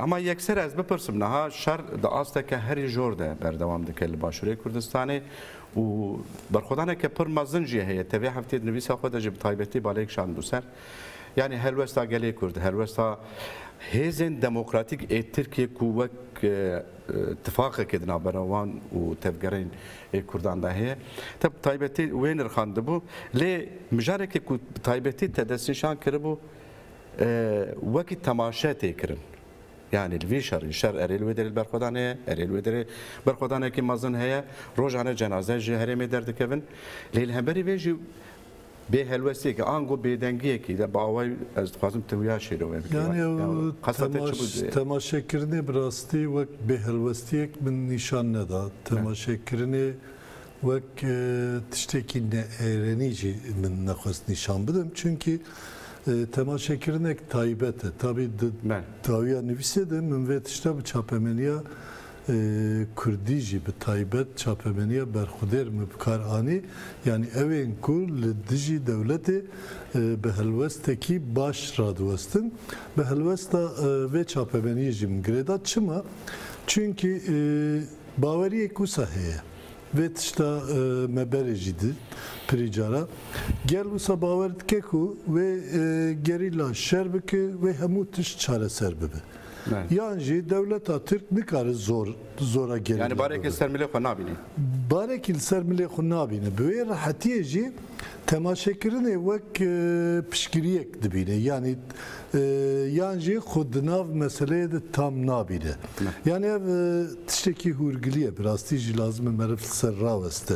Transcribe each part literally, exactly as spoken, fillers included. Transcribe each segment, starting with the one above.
Ama yekser ez bipirsim, niha şer di asteke herî jor de berdewam dike li Başûrê Kurdistanê û berxwedaneke pir mezin jî heye. Tevê heftê di nivîsa xwe de jî bi taybetî balê kişandibû ser. Yanî helwesta gelê Kurd, helwesta hêzên demokratîk ê Tirkiyê ku wek, e, e, tifaqekê di navbera wan û tevgerên ê Kurdan de heye. Te bi taybetî wê nirxandibû. Lê mijarekê ku bi taybetî te destnîşan kiribû, e, wekî temaşe tê kirin. Yanî li vî şerî, şer erê li wê derê li berxwedan heye, erê li wê derê berxwedanekî mezin heye, rojane cenaze ji herêmê derdikevin. Lê li hemberî vê jî bêhelwestiyekî, ango bêdengiyekî de bi awayî ez dixwazim tu wiya şêrove bikî. Yanî ew Qesta te çi temaş-, bû? Temaşekirinê bi rastî wek bêhelwestiyek min nîşan neda. Ne. Temaşekirinê wek, e, tiştekî neerenî jî min nexwest nîşan bidim. Çunkî, e, temaşekirinek taybet e. Tabî di Bel. dawiya nivîsê de min vê tişta bi çapemeniya, e, kurdî jî bi taybet çapemeniya berxwedêr min bi kar anî. Yanî ew ên ku li dijî dewletê, e, bi helwestekî baş radiwestin. Bi helwesta, e, vê çapemeniyê jî min girêda. Çima? Çunkî, e, baweriyek wisa heye. Vê tişta, e, me berê jî dît pirî cara. Gel wisa bawer dike ku wê, e, gerîla şer bike, wê hemû tişt çareser bibe. Evet. Yan jî dewleta Tirk nikare zor, zora gerîla Yanî barekî bibe. li ser milê xwe nabîne. Barekî li ser milê xwe nabîne. Bi wê rehetiyê jî temaşekirinê wek, e, piştgiriyek dibîne. Yanî, e, yan jî xwe di nav meseleyê de tam nabîne. Ne. Yanî ev, e, tiştekî hûrgilî ye. Bi rastî jî lazim e meriv li ser raweste.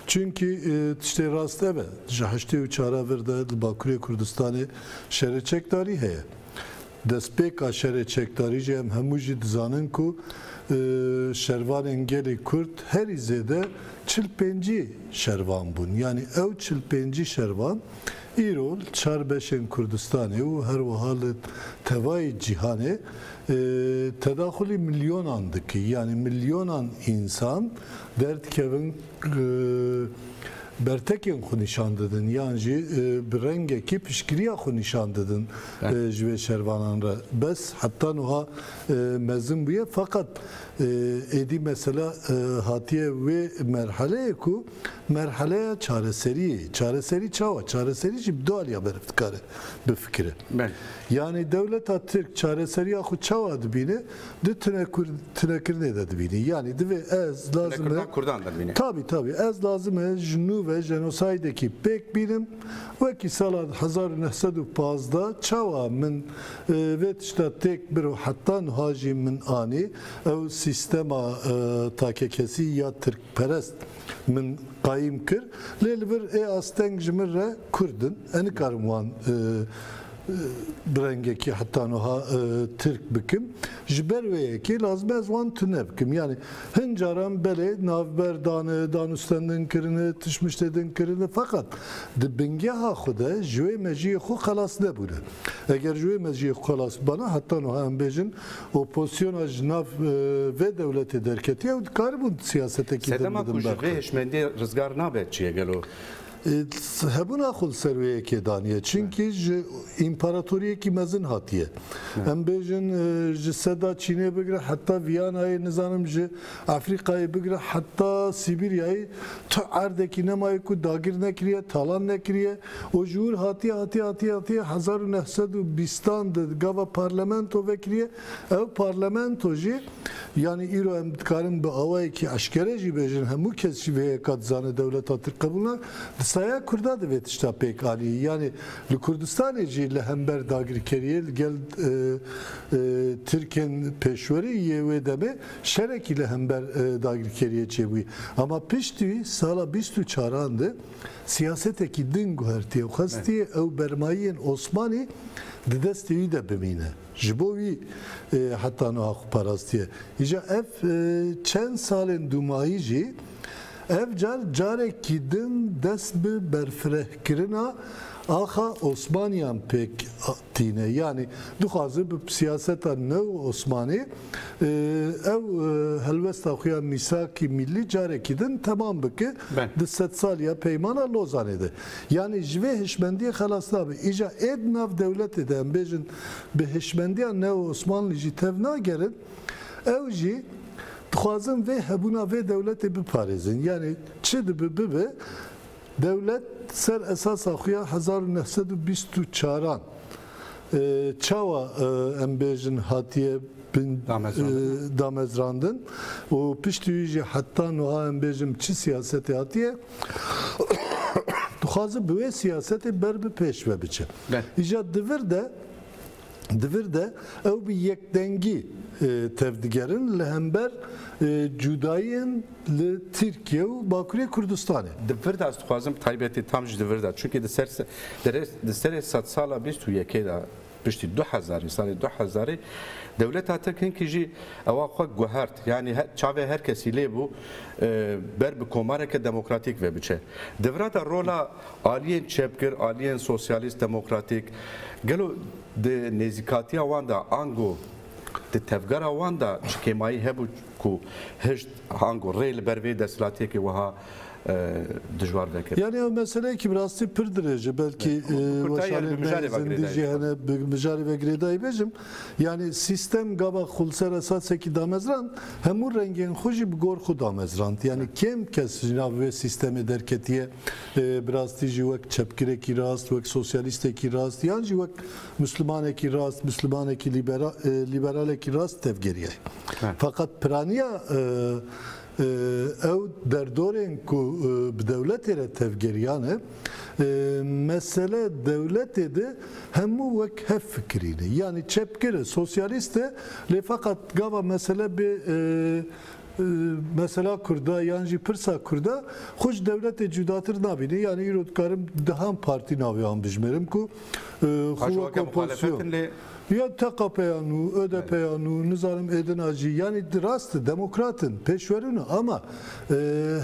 Çunkî, e, tiştê rast ev e. Ji heştê û çara vir de li Bakurê Kurdistanê şerê çekdarî heye. Destpêka şerê çekdarî jî em hemû jî dizanin ku, e, şervanên gelê Kurd herî zêde çil pêncî şervan bûn. Yanî ew çil pêncî şervan îro li çar beşên Kurdistanê û her wiha li tevayê cîhanê, e, tedaxulî milyonan dike. Yanî milyonan însan derdikevin, e, bertekên xwe nîşan didin, yan jî, e, bi rengekî piştgiriya xwe nîşan didin, Evet. e, ji vê şervanan re. Bes heta nuha, e, mezin bûye, feqet, e, êdî mesela, e, hatiye wê merheleyê ku merheleya çareseriyê. Çareserî çawa? Çareserî jî bi du aliya meriv dikare bifikire. Bel. Yanî dewleta Tirk çareseriya xwe çawa dibîne? Di tinekur-, tinekirinê de dibîne. Yanî divê ez lazim e Tinekurdan Kurdan de dibîne. Tabî, tabî. Ez lazim e ji nû ve jenosaydekî pêk bînim. Wekî sala hezar û neh sed û pazdeh çawa min, e, vê tişta têk bir û heta niha jî min anî. Ew sîstema, e, takekesî ya tirkperest min qayîm kir. Lê li vir ê asteng ji min re Kurd in. Ez nikarim wan, e, e, bi rengekî heta niha, e, Tirk bikim. Ji ber wê yekê lazim e ez wan tune bikim. Yanî hin caran belê navber dane, danûstendin kirine, tişt miştê din kirine. Feqet di bingeha xwe de ji wê mejiyê xwe xelas nebûne. Eger ji wê mejiyê xwe xelas bana, heta niha em bêjin, opozisyona ji nav, e, vê dewletê derketiye û dikaribûn siyasetekî din Sedema bidin ku ji vê berxwe. hişmendiyê rizgar nabe çi ye gelo? E, hebûna xwe li ser wê yekê daniye. Çimkî ji împaratoriyekî mezin hatiye. Evet. Em bêjin, e, ji seda Çînê bigire heta Viyanayê, nizanim ji Efrîkayê bigire heta Sîbiryayê tu erdekî nemaye ku dagir nekiriye, talan nekiriye. Û ji wir hatiye, hatiye, hatiye, hatiye hezar û neh sed û bîstan de gava parlamento vekiriye. Ew parlamento jî, yanî îro em dikarin bi awayekî eşkere jî bêjin, hemû kes jî vê yeka dizane dewleta Tirk qebûl nake, di saya Kurda de vê tişta pêk anî. Yanî li Kurdistanê jî li hember dagirkeriyê li gel, e, e, Tirkên pêşwerî yê wê demê şerekî li hember, e, dagirkeriyê çêbûyî. Ama piştî sala bîst û çaran de siyasetekî din guhertiye û xwestiye ew bermayiyên Osmanî di destê wî de bimîne. Ji bo wî, e, heta niha xwe parastiye. Îja ev, e, çend salên dûmayî jî ev car carekî din dest bi berfirehkirina Axa Osmaniyan pêk tîne. Yanî dixwaze bi siyaseta new Osmanî, e, ew, e, helwesta xwe ya mîsakî millî carekî din temam bike Ben. di sedsaliya peymana Lozanê de. Yanî ji vê hişmendiyê xelas nabe. Îja ê di nav dewletê de, em bêjin, bi hişmendiya new Osmanlî jî tev nagerin, ew jî dixwazin vê hebûna vê dewletê biparêzin. Yanî çi dibe bibe, dewlet ser esasa xwe ya hezar û neh sed û bîst û çaran, e, çawa, e, em bêjin hatiye bin, Damezrandin. e, damezrandin û piştî wî jî heta niha em bêjin çi siyasetê hatiye, dixwaze bi wê siyasetê ber bi pêş ve biçe. Ben. Îja di vir de, di vir de ew bi yekdengî, e, tevdigerin li hember, e, cudayiyên li Tirkiye û Bakurê Kurdistanê. Di vir de ez dixwazim taybetî tam jî di vir de. Çunkî di ser se-, di re-, di serê sedsala bîst û yekê de piştî du hezarî, salê du hezarî dewleta Tirk hinkî jî ewa xwe guhert. Yanî he-, çavê her kesî lê bû, e, ber bi komareke demokratîk ve biçe. Di vira de rola aliyên çepgir, aliyên sosyalîst demokratîk, gelo di nêzîkatiya wan de ango di tevgera wan de çi kêmayî hebû ku hişt ango rê li ber vê desthilatiyekê wiha, e, dijwar vekir? Yani ew meseleyekî bi rastî pir dirêj e, belkî, Evet. Bu, bu e, kurtayî yani weşanên bi mijarê me ve zindî girêdayî jî bêjim. hene bi mijarê ve girêdayî bêjim. Yani sîstem gava xwe li ser esasekî damezrand, hemû rengên xwe jî bi gor xwe damezrand. Yani Evet. kêm kes ji nav vê sîstemê derketiye, e, bi rastî jî wek çepgirekî rast, wek sosyalîstekî rast, yan jî wek Mislimanekî rast, Mislimanekî libera-, e, liberalekî rast tevgeriyaye. He. Feqet piraniya, e, e, ew derdorên ku, e, bi dewletê re tevgeriyan e, e, mesele dewletê de hemû wek hev fikirî ne. Yanî çepgir e, sosyalîst e, lê feqet gava mesele bê, e, e, mesela Kurda yan jî pirsa Kurda xwe ji dewletê cudatir nabîne. Yani îro dikarim dehan partî navê wan bijmêrim ku, e, xwe Paşo weke weke muxalefet opozisyon. in lê Ya T K P ya nû, Ö D P ya nû, nizanim êdina jî. Yani di rast demokrat in, pêşwerû ne ama, e,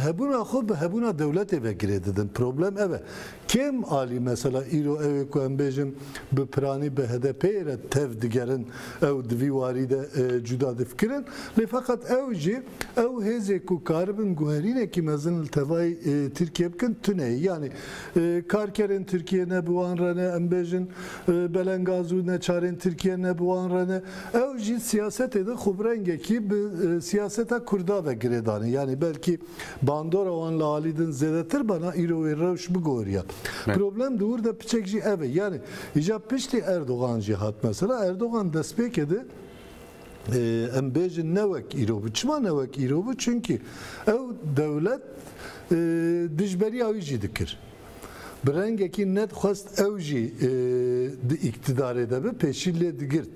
hebûna xwe bi hebûna dewletê ve girê didin. Problem ev e. Kêm alî mesela îro ew ê ku em bêjin bi piranî bi H D P'ê re tev digerin, ew di vî warî de, e, cuda difikirin. Lê feqet ew jî, ew hêzê ku karibin guherînekî mezin li tevayî, e, Tirkiye bikin, tune ye. Yani, e, karkerên Tirkiye ne bi wan re ne, em bêjin, e, belengaz û neçarên Tirkiye ne bi wan re ne. Ew jî siyasetê de xwe bi rengekî bi, e, siyaseta Kurda ve girêdane. Yani belkî bandora wan li alî din zêdetir bana îro wê rewş bigoriya. Evet. Problem di wir de piçek jî ev e. Yani îca piştî Erdogan jî hat mesela. Erdogan destpêkê de, e, em bêjin ne wek îro bû. Çima ne wek îro bû? Çünkü ew dewlet, e, dijberiya wî jî dikir. Bi rengekî nedixwest ew jî, e, di îktidarê de bi pêşî lê digirt.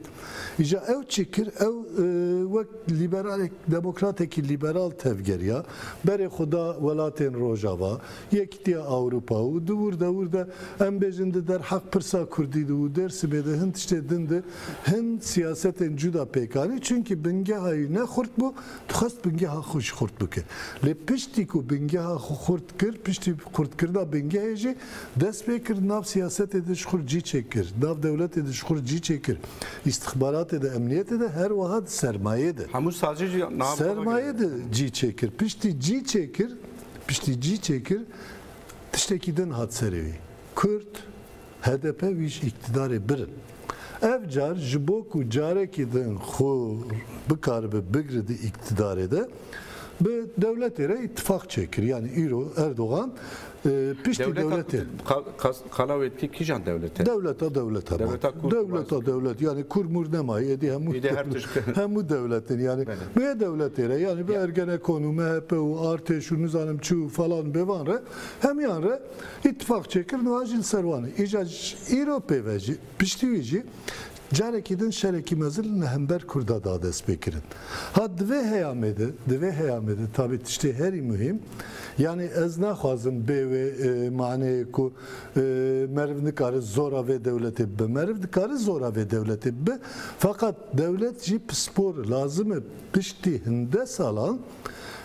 Îja ew çi kir? Ew, e, wek liberalek, demokratekî liberal tevgeriya, berê xwe da welatên Rojava, Yekîtiya Ewropa û di wir de wir de em bêjin di derheq pirsa Kurdî de û Dêrsimê de hin tiştê din de hin siyasetên cuda pêk anî. Çunkî bingeha wî ne xurt bû, dixwest bingeha xwe jî xurt bike. Lê piştî ku bingeha xwe xurt kir, piştî xurtkirina bingehê jî dest pê kir, nav siyasetê de ji xwe cî çêkir, nav dewletê de ji xwe cî çêkir, îstixbaratê de, emniyetê de, her wiha di sermayê de. Hemû sazî jî niha Sermayê de cî çêkir. Piştî cî çêkir, piştî cî çêkir, tiştekî din hat serê wî. Kurd, H D P wî ji îktidarê birin. Ev car ji bo ku carekî din xwe bikaribe bigre di îktidarê de, bi dewletê re îtifaq çêkir. Yani îro Erdogan, e, piştî Dewleta dewletê. Ka-, kas-, qala wê dikî kîjan dewlet e? Dewleta dewlet hema. Dewleta Kurd Dewleta bazî. dewlet. Yani Kurd mur nemaye, êdî hemû Êdî her dewlet, tişt. hemû dewletin. Yani Belê. bi dewletê re, yani bi Ya. Ergenekon û M H P û Artêş û nizanim çi û falan bêvan re, hemiyan re îtifaq çêkir, niha jî li ser wan e. Îja ji îro pê ve jî, piştî wî jî carekî din şerekî mezin li hember Kurda da dest pê kirin. Ha di vê heyamê de, di vê heyamê de tabî tiştê herî muhîm, yani ez naxwazim bê wê, e, maneyê ku, e, meriv nikare zora vê dewletê bibe. Meriv dikare zora vê dewletê bibe. Feqet dewlet jî pispor lazim e piştî hinde salan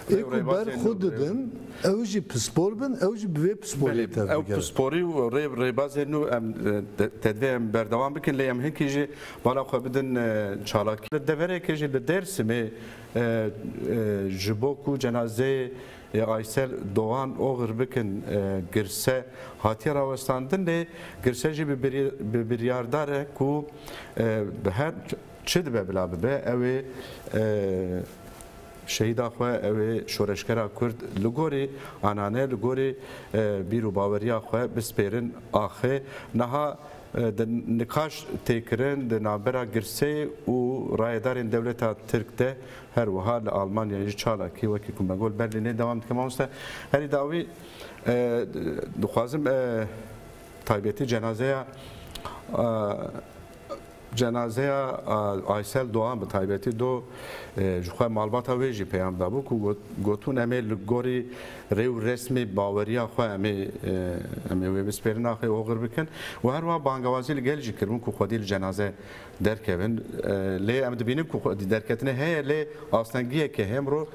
Ê ku ber xwe didin, ew jî pispor bin, ew jî bi vê pisporê tevbigerin. Ew pisporî û rê, rêbazên nû em, e, te-, tedvê em berdewam bikin, lê em hinkî jî bala xwe bidin, e, çalakî. Li devereke jî li Dêrsimê, e, e, ji bo ku cenazeyê, e, Aysel Doğan oxir bikin, e, girse hatiye rawestandin, lê girse jî bi birî-, bi biryardar e ku, e, bi her çi dibe bila bibe, ew ê, e, şehîda xwe, ew ê şoreşgera Kurd li gorî anane, li gorî, e, bîr û baweriya xwe bispêrin axê. Niha, e, di nikaş tê kirin di navbera girseyê û rayedarên dewleta Tirk de, her wiha li Almanyayê jî çalakî wekî ku me got Berlînê dewam dike. Mamoste, herî dawî, e, dixwazim, e, taybetî cenazeya, e, Cenazeya, a, Aysel Doğan bi taybetî do, e, ji xwe malbata wê jî peyam dabû ku got, gotûn, em ê li gorî rê û resmê baweriya xwe em ê, e, em ê wê bispêrin axê oxir bikin û her wiha bangewazî li gel jî kiribûn ku xwedî li cenaze derkevin. E, lê em dibînin ku xwedî derketinê heye, lê astengiyeke hemro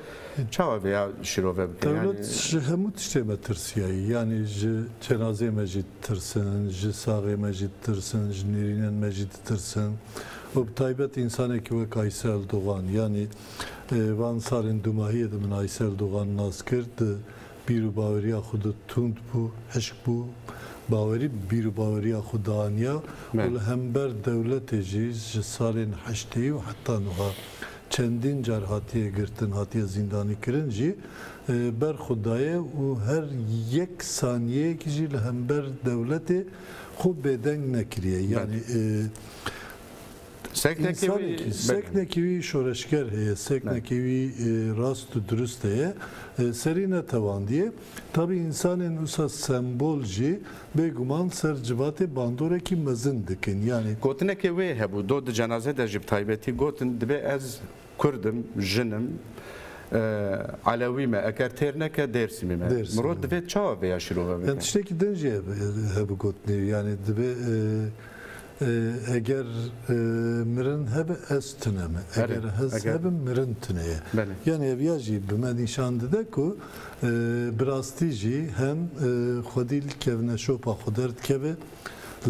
çawa vêya şîrove bikin? Dewlet, yanî, ji hemû tiştê me tirsiyayî. Yanî ji cenazeyê me jî ditirsin, ji saxê me jî ditirsin, ji nêrînên me jî ditirsin. Û bi taybet însanekî wek Aysel Doğan, yanî, e, van salên dûmahiyê de min Aysel Doğan nas kir, di bîr û baweriya xwe de tund bû, hişk bû, bawerî bi bîr û baweriya xwe dianiya û li hember dewletê jî ji salên heştê û heta niha çendîn car hatiye girtin, hatiye zîndanî kirin jî, e, ber xwe daye û her yek saniyeyekî jî li hember dewletê xwe bêdeng nekiriye. Belê. Yanî, e, seknekî wî, însanekî, belê, seknekî wî şoreşger heye, belê, seknekî wî, e, rast û dirust heye, e, serî netewandiye. Tabî însanên wisa sembol jî bêguman ser civatê bandorekî mezin dikin. Yanî gotinekê wê hebû, do di cenaze de jî bi taybetî gotin, dibê ez Kurd im, jin im, e, Elewî me, eger têr neke Dêrsimî me. Dêrsimî me. Mirov divê çawa vêya şîrove bike? Em tiştekî din jî hebe, hebe gotinê, yanî divê, e, e, eger, e, mirin hebe ez tune me. Belê, eger ez hebim mirin tune ye. Belê. Yanî ev ya jî bi me nîşan dide ku, e, bi rastî jî hem, e, xwedî li kevneşopa xwe derdikeve,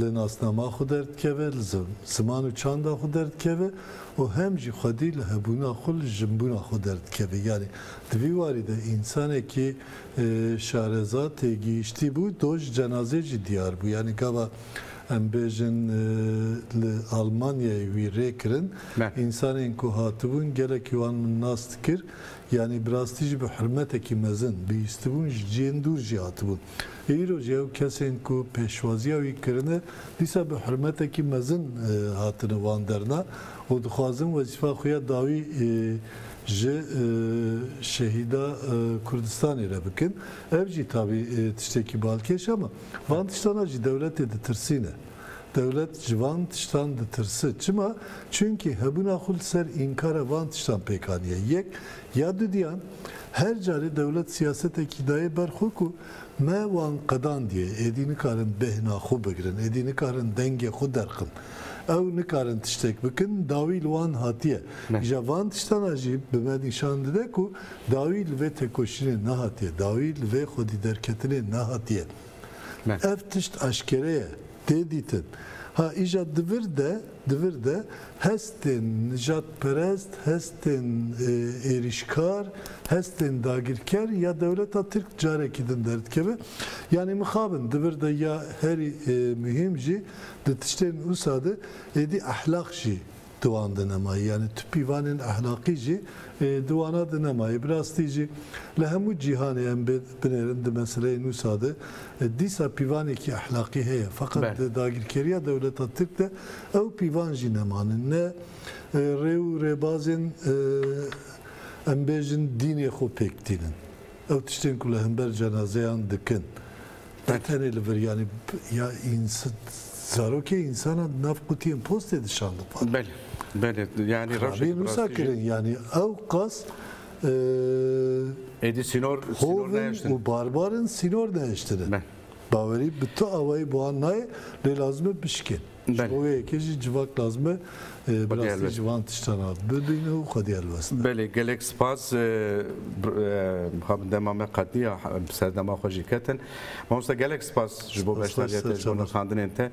li nasnama xwe derdikeve, li zi-, ziman û çanda xwe derdikeve û hem jî xwedî li hebûna xwe, li jinbûna xwe derdikeve. Yanî di vî warî de însanekî, e, şareza têgihiştî bû, do ji cenazê jî diyar bû. Yanî gava em bêjin, e, li Almanyayê wî rê kirin, me, însanên ku hatibûn, gelekî wan min nas dikir. Yanî bi rastî jî bi hurmetekî mezin bihîstibûn, ji cihên dûr jî hatibûn. Îro jî ew kesên ku pêşwaziya wî kirine, dîsa bi hurmetekî mezin, e, hatine wan derna û dixwazin wezîfa xwe ya dawî, e, ji, e, şehîda, e, Kurdistanê re bikin. Ev jî tabî, e, tiştekî balkêş e, ama van tiştana jî dewletê ditirsîne. Dewlet ji van tiştan ditirse. Çima? Çunkî hebûna xwe li ser înkara van tiştan pêk aniye. Yek, ya dudiyan, her carê dewlet siyasetekî daye ber xwe ku me wan qedandiye, êdî nikarin bêhna xwe bigirin, êdî nikarin dengê xwe derxin. Ew nikarin tiştek bikin, dawî li wan hatiye. Ne. Îja van tiştana jî bi me nîşan dide ku dawî li vê têkoşînê nehatiye, dawî li vê xwedî derketinê nehatiye. Me. Ev tişt eşkere ye, tê dîtin. Ha, îja di vir de, di vir de hestên nijadperest, hestên, e, êrîşkar, hestên dagirker ya dewleta Tirk carekî din derdikeve. Yanî mixabin, di vir de ya herî, e, muhîm jî di tiştên wisa de êdî ehlaq jî di wan de nemayî. Yanî tu pîvanên ehlaqî jî, e, di wana de nemayî. Bi rastî jî li hemû cîhanê em bê-, binêrin di meseleyên wisa de, e, dîsa pîvanekî ehlaqî heye. Feqet, belê, di dagirkeriya dewleta Tirk de ew pîvan jî nemanin. Ne, e, rê û rêbazên, e, em bêjin dînê xwe pêk tînin. Ew tiştên ku li hember cenazeyan dikin. Ne tenê li vir, yanî, ya ins-, zarokê însana di nav qutiyên postê de şandin. Belê, belê. Yanî rewşekî wisa kirin, yanî ew qas, e, êdî sînor, sînor hovin nehiştin û barbarin, sînor nehiştine. Belê. Bawerî bi tu awayî bi wan nayê, lê lazim e bişkên. Belê. Ji bo wê yekê jî civak lazim e, e, bi Xwedî rastî helwest. civan tiştan hat bibîne û xwedî helwest. Belê, gelek spas. E, b- e, Mixabin dema me qetiya, ser dema xwe jî ketin. Mamoste, gelek spas ji bo Spas, beşdariya te, spas, ji bo spas. nirxandinên te.